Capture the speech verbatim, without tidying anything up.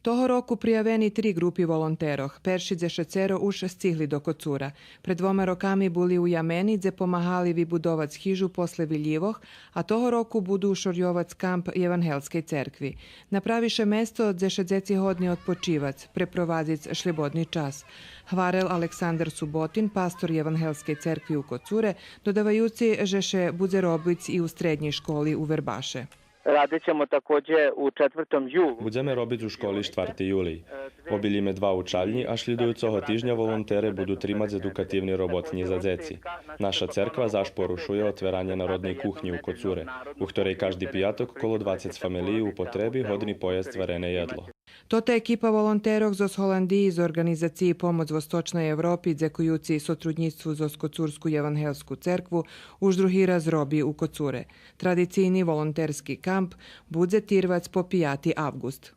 Того року приявени три ґрупи волонтерох. Перши дзешецеро уж сцигли до Коцура. Пред двома роками були у Ямени, дзе помагали вибудовац хижу после вилївох, а того року буду ушорйовац камп Євангелскей церкви. Направи ше место дзе ше дзеци годни одпочивац, препровадзиц шлєбодни час. Гварел Александар Суботин, пастор Євангелскей церкви у Коцуре, додаваюци же ше будзе робиц и у среднєй школи у Вербаше. Radit ćemo takođe u četvrtom julu. Будземе робиц у школи штварти юлий. Обилїме два учальнї, а шлїдуюцого тижня волонтере буду тримац едукативни роботнї за дзеци. Наша церква заш порушує отверанє народней кухнї у Коцуре, у хторей кажди пияток коло двацец фамелиї у потреби годни поєсц варене єдло. Тота екипа волонтерох зоз Голандиї з орґанизациї Помоц Восточней Европи, дзекуюци сотруднїцтву зоз Коцурску євангелску церкву, уж други раз роби у Коцуре. Традицийни волонтерски камп будзе тирвац по пияти авґуст.